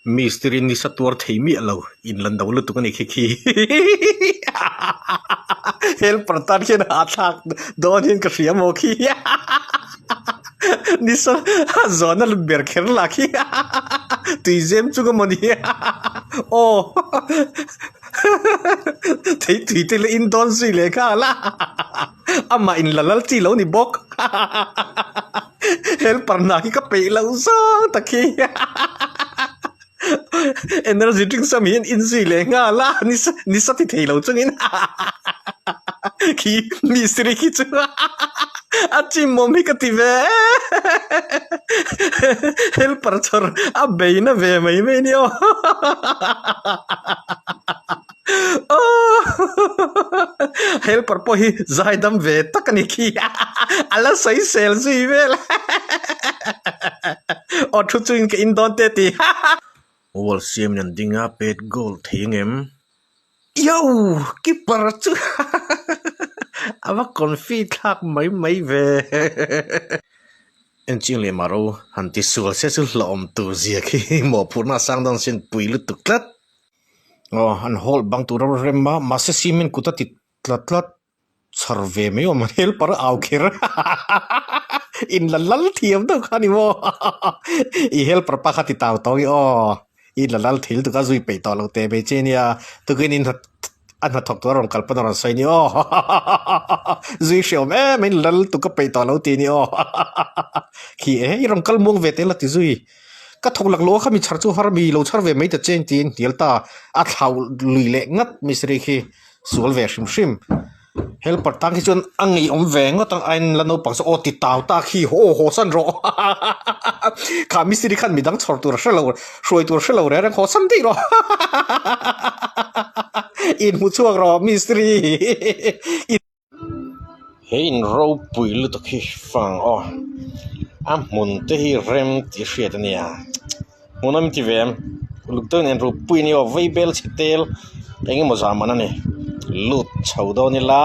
Mistiri nisa tuar thei miah lo in la no lutuk a ni khi khi. Helper tan hian hahthlak dawn hian ka hria maw khi. Nisa zawhna ber kher lah khi. Tui zem chung emaw ni aw thei tui te la in dawn zui leh nghal a. Amah in la lal chi lo ni bawk. Helper hna khi ka peih loh zang tak hi. Energy drink sam hian in zui leh nghal a, nisa nisa ti thei lo chungin khi mistiri khi chu a chimawm hi ka ti ve helper chhawr a beina ve mai mai nia aw. Helper pawh hi zaidam ve tak a ni khi a la sawi sel zui vel aw thu chuin ka in dawn te ti wall siam in an ding a pet goal thei ang em yo keeper chu a va confi thlak mai mai ve enching leh mah ro han ti sual se chu hlauhawm tur zia khi mawhphurhna a sang dawn sin pui lutuk tlat. Aw an hawlh bang tur a rem a mahse cement kut a ti tlat tlat chhar ve mai awm ang helper a au kher in la lal thiam deuh kha a ni maw i helper pa kha ti tau tawh ang i aw i la lal thil tuk a zui peih tawh lo teh mai che nia tukin in a hnathawk tur a rawn kal pawn a rawn sawi a ni aw zui hreawm em in lal tuk a peih tawh lo tih a ni aw khi e i rawn kal muang ve teh la ti zui. Ka thawk lak loh a kha mi chhar chu har mi lo chhar ve mai ta che tiin hnial ta a thlau lui leh ngat mistiri khi sual ve hrim hrim. Helper tan khi chuan a ngeiawm ve ngawt ang a in la naupang saw aw ti tau ta khi aw haw san rawh kha mistiri khan midang chhawr tur a hre lo hruai tur a hre lo reng reng haw san daih rawh inhmuchhuak rawh mistiri. He in ropui lutuk hi fang aw a hmun te hi rem tih hriat a nia hmun awm ti ve em uluk deuhin en ropui a ni aw vaibel chhe tel eng emaw zah man a ni lut chho dawn ila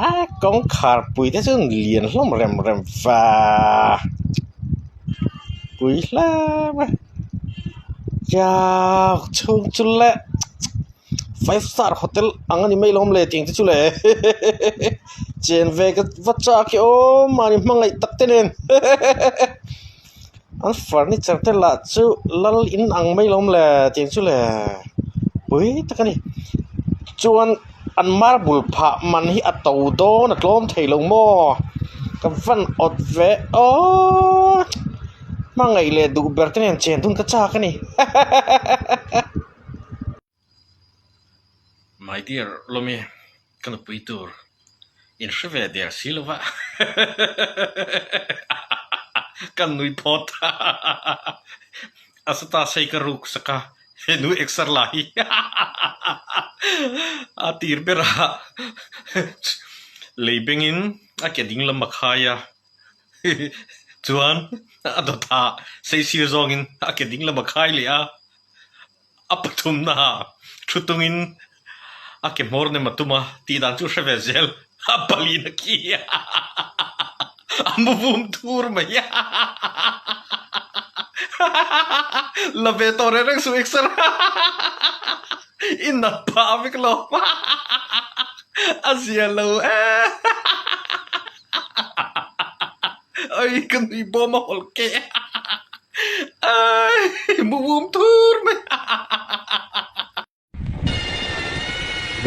a kawngkhar pui te chu lian hlawm rem rem va pui hle mai chhung chu le. Five star hotel ang a ni mai lawm le tih te chu le chen ve ka va chak hi aw mahni hmangaih tak te nen an furniture te lah chu lal in ang mai lawm le tih chu le pui tak a ni chuan an marble phah man hi a to dawn a tlawm thei lo maw ka van awt ve aww hmangaih leh duh ber te nen chen dun ka chak a ni. My dear Lawmi, ka nupui tur in hre ve der si lo va ka nui phawt a sata sei ka ruk sak a he nu exer la hi a tir ber a lei bengin a ke ding lam a khai a chuan a dawtah sei sir zawngin a ke ding lam a khai leh a. A pathumna thu tungin a ke hmawr nem a tum a, tih dan chu hre ve zel a palin a khi a mu vum thur mai a la ve tawh reng reng suh exer i nat phah vek lo a zia lo e Ai ka nui bawm a hawlh ke ai mu vum thur mai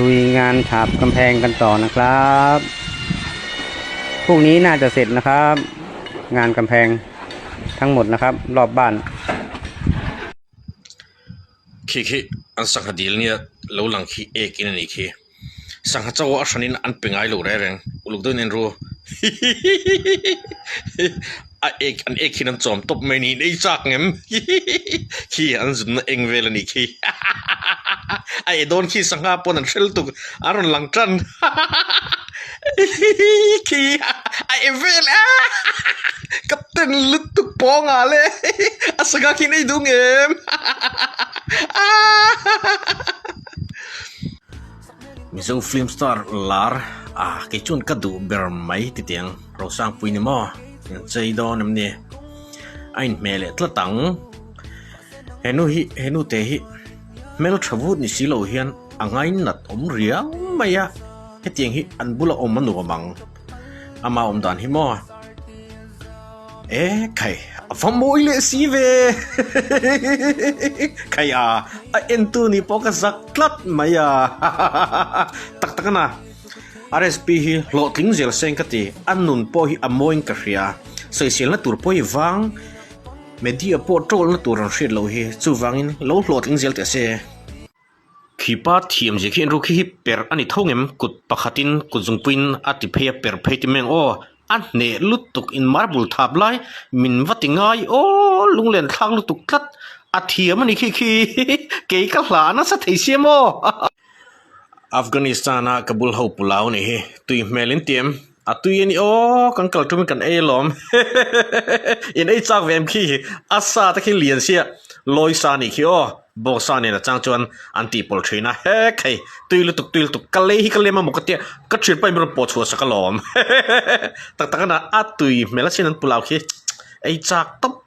ลุยงานฉาบกำแพงกันต่อนะครับพรุ่งนี้น่าจะเสร็จนะครับ งานกำแพงทั้งหมดนะครับ รอบบ้าน Khi khi an sangha dil nia lo lang khi ek in a nih khi. Sangha chaw a hranin an pe ngai lo reng reng uluk deuhin en ru hihihihi a ek an ek hian an chawm tawp mai niin ei chak ngem hihihihi khi an zunna eng vel a nih khi hahahaha a eh dawn khi sangha pawn an hrel tuk an rawn lang tan hahahaha hihihi khi a eh vel a captain lutuk pawngah le a sangha khi an ei duh ngem hahahaha. Mizo film star lar ah kei chuan ka duh ber mai ti tiang Rosangpui ni maw in chei dawn em ni a inhmeh leh tlat ang. He nu hi he nu te hi hmeltha vut ni si lo hian a ngainat awm riau mai a, hetiang hi an bula awm a nuam ang. Ama awm dan hi maw? E khai a va mawi leh si ve khai a a entu ni pawh ka zak tlat mai a tak tak ana RSP hi hlawhtling zel seng ka ti a nun pawh hi a mawiin ka hria sawiselna tur pawh hi vang media pawh tawlna tur an hriat loh hi chuvangin lo hlawhtling zel teh se. Khipa thiam zia khi enru khi hi per a ni tho ngem kut pakhatin kut zungpuiin a ti phei a per phei ti meng aw a hneh lutuk in marble thap lai min va ti ngai aw lunglen thlak lutuk tlat a thiam a ni khi khi kei ka hla nasa thei sia maw Afghanistan a Kabul ho pulau a nih hi tui hmel in ti em a tui a ni aw kan kal tum in kan ei alawm in ei chak ve em khi a sa te khi lian sia lawi sa a nih khi aw. Bawngsa nen atang chuan an tih pawlh thin a, hek hei tui lutuk tui lutuk ka lei hi ka lem a maw ka tia ka thian pawhin min rawn pawh chhuah sak alawm tak tak ana a tui hmel asin an pulau khi ei chak tawp.